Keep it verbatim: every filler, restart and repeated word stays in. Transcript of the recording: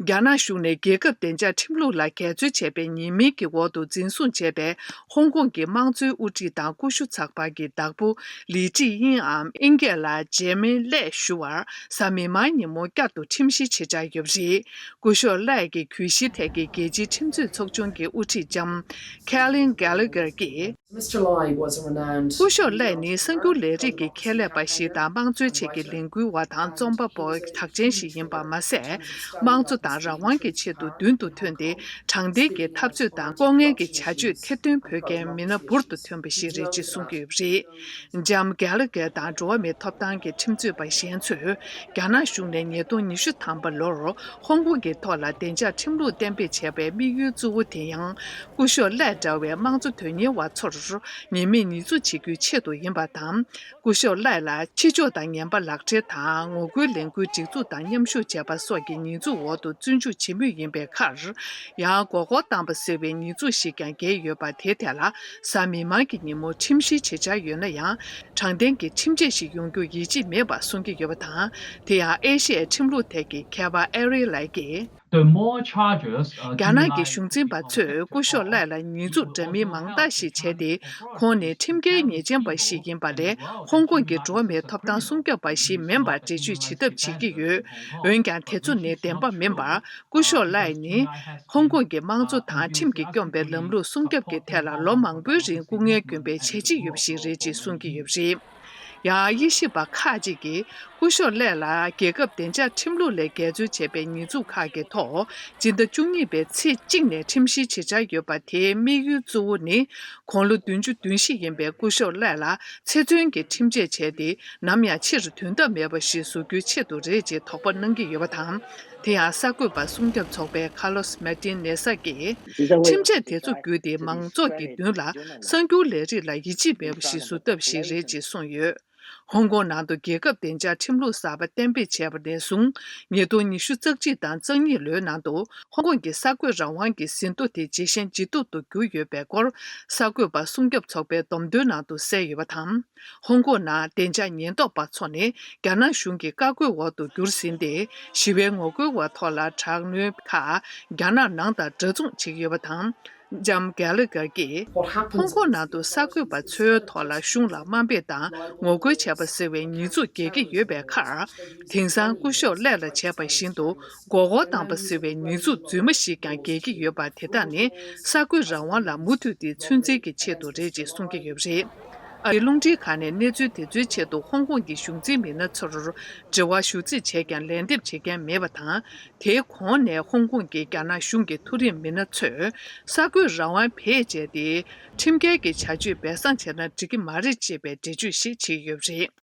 རྒྱ་ནག་གཞུང་ནས་རྒྱལ་ཁབ་བདེ་འཇགས་ཁྲིམས་ལུགས་ལ་འགལ་འཛོལ་བྱས་པའི་ཉེས་མིང་གི་འོག་ཏུ་འཛིན་བཟུང་བྱས་པའི་ཧོང་ཀོང་གི་དམངས་གཙོའི་དབུ་ཁྲིད་དང་ཀུ་ཤུ་ཚགས་པར་གྱི་བདག་པོ་ལི་ཅི་དབྱིན་འམ་ཨིན་སྐད་ལ་ཇེ་མིན་ལེ་ཞུ་བར་གཟའ་མིག་དམར་ཉིན་མོ་བསྐྱར་དུ་ཁྲིམས་ཞིབ་བྱེད་འཆར་ཡོད་པ་རེད། སྐུ་ཞབས་ལེ་ཡི་གུས་ཞིའི་ཐད་ཀྱི་རྒྱལ་སྤྱིའི་ཁྲིམས་རྩོད་ཚོགས་ཆུང་གི་དབུ་ཁྲིད་ལྕམ་Kelly Gallagher གྱིས། Mr Lai was a renowned སྐུ་ཞབས་ལེ་ནི་གསར་འགྱུར་ལས་རིགས་ཀྱི་ཁྱད་ལས་པ་ཞིག་དང་དམངས་གཙོའི་ཆེད་ཀྱི་ལས་འགུལ་བ་དང་རྩོམ་པ་པོ་གྲགས་ཅན་ཞིག་ཡིན་པ་མ་ཟད། དམངས་གཙོ་དང་རང་དབང་གི་ཆེད་དུ་མདུན་དུ་ཐོན་ཏེ། དྲང་བདེན་གྱི་འཐབ་རྩོད་དང་ལྐོག་རྔན་གྱི་བྱ་སྤྱོད་ཐེར་འདོན་ཕོད་མཁན་མི་སྣ་འབུར་དུ་ཐོན་པ་ཞིག་རེད་ཅེས་གསུང་གི་ཡོད་པ་རེད། ལྕམ་གྷེ་ལ་གྷེ་དང་འགྲོ་བ་མིའི་ཐོབ་ཐང་གི་ཁྲིམས་རྩོད་པ་གཞན་ཚོས། རྒྱ་ནག་གཞུང་ནས་ཉིས་སྟོང་ཉི་ཤུ་ཐམ་པ་ལོར་ཧོང་ཀོང་གི་ཐོག་ལ་བདེ་འཇགས་ཁྲིམས་ལུགས་གཏན་འབེབས་བྱས་པའི་དམིགས་ཡུལ་གཙོ་བོ་དེ་ཡང་། སྐུ་ཞབས་ལེ་འདྲ་བའི་དམངས་གཙོ་དོན་གཉེར་བ་ཚོར་ཉེས་མེད་ཉེས་འཛུགས་བྱེད་རྒྱུའི་ཆེད་དུ་ཡིན་པ་དང་། སྐུ་ཞབས་ལེ་ལ་ཕྱི་ཕྱོགས་དང་ངན་པ་ལག་འབྲེལ་དང་ངོ་རྒོལ་ལས་འགུལ་སྒྲིག་འཛུགས་དང་མཉམ་ཞུགས་བྱས་པ་སོགས་ཀྱི་ཉེས་འཛུགས་འོག་ཏུ་བཙོན་འཇུག་བྱེད་མུས་ཡིན་པའི་ཁར། ཡང་མགོ་སྐོར་བཏང་པ་ཟེར་བའི་ཉེས་འཛུགས་ཤིག་ཀྱང་འགེལ་ཡོད་པ་དེའི་ཐད་ལ་གཟའ་མིག་དམར་གྱི་ཉིན་མོ་ཁྲིམས་ཞིབ་བྱེད་འཆར་ཡོད་ན་ཡང་། དྲང་བདེན་གྱི་ཁྲིམས་ཆད་ཞིག་ཡོང་རྒྱུ་ཡིད་ཆེས་མེད་པ་གསུང་གི་ཡོད་པ་དང་། དེ་ཡང་ཨེ་ཤི་ཡའི་ཁྲིམས་ལུགས་ཐད་ཀྱི་མཁས་པ་ཨེ་རི་ལའི་ཀྱིས། The more charges, uh, རྒྱ་ནག་གི་གཞུང་འཛིན་པ་ཚོས་སྐུ་ཞབས་ལའི་ལ་ཉེས་འཛུགས་འདྲ་མིན་མང་དག་ཞིག་བྱས་ཏེ། ཁོང་ནི་ཁྲིམས་འགལ་ཉེས་ཅན་པ་ཞིག་ཡིན་པ་ལས་ཧོང་ཀོང་གི་འགྲོ་བ་མིའི་ཐོབ་ཐང་སྲུང་སྐྱོབ་པ་ཞིག་མིན་པར་འགྲེལ་བརྗོད་བྱེད་ཐབས་བྱེད་ཀྱི་ཡོད། འོན་ཀྱང་དེ་ཚོ་ནི་བདེན་པ་མིན་པར། སྐུ་ཞབས་ལའི་ནི་ཧོང་ཀོང་གི་དམངས་གཙོ་དང་ཁྲིམས་ཀྱིས་སྐྱོང་པའི་ལམ་ལུགས་སྲུང་སྐྱོབ་ཀྱི་ཐད་ལ་ལོ་མང་པོའི་རིང་སྐུ་ངལ་བསྐྱོན་པའི་བྱས་རྗེས་ཡོད་པ་ཞིག་རེད་ཅེས་གསུང་གི་ཡོད་པ་རེད། ཡང་དབྱེ་ཞིབ་པ་ཁག་ཅིག་གིས་སྐུ་ཞབས་ལའི་ལ་རྒྱལ་ཁབ་བདེ་འཇགས་ཁྲིམས་ལུགས་ལས་འགལ་འཛོལ་བྱས་པའི་ཉེས་འཛུགས་ཁག་གི་ཐོག་སྤྱི་ཟླ་བཅུ་གཉིས་པའི་ཚེས་གཅིག་ནས་ཁྲིམས་ཞིབ་བྱེད་འཆར་ཡོད་པ་དེའི་དམིགས་ཡུལ་གཙོ་བོ་ནི། དགུང་ལོ་བདུན་ཅུ་དོན་བཞི་ཡིན་པའི་སྐུ་ཞབས་ལའི་ལ་ཚེ་བཙོན་གྱི་ཁྲིམས་ཆད་བྱས་ཏེ། ནམ་ཡང་ཕྱིར་དོན་དག་མེད་པ་ཞིག་བཟོ་རྒྱུའི་ཆེད་དུ་རེད་ཅེས་དོགས་པ་གནང་གི་ཡོད་པ་དང་། དེ་ཡང་གསར་འགོད་པ་སྲུང་སྐྱོབ་ཚོགས་པའི་ཁ་ལོ་སི་མར་ཏིན་ནེ་ས་ཀྱིས། ཁྲིམས་ཆད་དེ་ཚོ་བརྒྱུད་དེ་མང་ཚོགས་ཀྱི་མདུན་ལ་གསར་འགྱུར་ལས་རིགས་ལ་ཡིད་ཆེས་མེད་པ་ཞིག་བཟོ་ཐབས་ཤིག་རེད་ཅེས་གསུངས་ཡོད། ཧོང་ཀོང་ནང་དུ་རྒྱལ་ཁབ་བདེ་འཇགས་ཁྲིམས་ལུགས་གསར་པ་གཏན་འབེབས་བྱས་པ་ནས་བཟུང་། ཉིས་སྟོང་ཉི་ཤུ་རྩ་གཅིག་དང་རྩ་གཉིས་ལོའི་ནང་དུ་ཧོང་ཀོང་གི་གསར་འགོད་རང་དབང་གི་ཟིན་ཐོ་དེ་ཇེ་ཞན་ཇེ་སྡུག་ཏུ་གྱུར་ཡོད་པའི་སྐོར་གསར་འགོད་པ་སྲུང་སྐྱོབ་ཚོགས་པའི་བསྡོམས་ཐོན་ནང་དུ་གསལ་ཡོད་པ་དང་། ཧོང་ཀོང་ནང་བདེ་འཇགས་ཉེན་རྟོག་པ་ཚོ་ནི་རྒྱ་ནག་གཞུང་གི་བཀའ་བཀོད་འོག་ཏུ་གྱུར་ཟིན་ཏེ། ཞི་བའི་ངོ་རྒོལ་བ་ཐོག་ལ་དྲག་གནོན་ཁག་རྒྱ་ནག་ནང་དང་འདྲ་མཚུངས་བྱེད་ཀྱི་ཡོད་པ་དང་། ལྕམ་གྷེ་ལ་གྷེར་གྱིས། ཧོང་ཀོང་ནང་དུ་གསར་འགོད་པ་ཚོའི་ཐོག་ལ་གཞུང་ལ་དམའ་འབེབས་དང་ངོ་རྒོལ་བྱས་པ་ཟེར་བའི་ཉེས་འཛུགས་འགེལ་གྱི་ཡོད་པའི་ཁར། དེང་སང་སྐུ་ཞབས་ལའི་ལ་བྱས་པ་བཞིན་དུ་མགོ་སྐོར་བཏང་པ་ཟེར་བའི་ཉེས་འཛུགས་རྫུན་མ་ཞིག་ཀྱང་འགེལ་གྱི་ཡོད་པ་དེ་དག་ནི་གསར་འགོད་རང་དབང་ལ་མུ་མཐུད་དེ་ཚོད་འཛིན་གྱི་ཆེད་དུ་རེད་ཅེས་གསུང་གི་ཡོད་པ་རེད། ཨ་རིའི་རླུང་འཕྲིན་ཁང་ནས་གནས་ཚུལ་དེ་ཚོའི་ཆེད་དུ་ཧོང་ཀོང་གི་གཞུང་འཛིན་མི་སྣ་ཚོར་དྲི་བ་ཞུ་རྩིས་བྱས་ཀྱང་ལན་འདེབས་བྱེད་མཁན་མེད་པ་དང་། དེའི་གོང་ནས་ཧོང་ཀོང་གི་རྒྱ་ནག་གཞུང་གི་མཐོ་རིམ་མི་སྣ་ཚོས་གསར་འགོད་རང་དབང་བེད་སྤྱད་དེ། ཁྲིམས་འགལ་གྱི་བྱ་སྤྱོད་སྦས་གསང་བྱས་ན་འགྲིག་གི་མ་རེད་ཅེས་པའི་འགྲེལ་བརྗོད་ཞིག་བྱས་ཡོད་པ་རེད།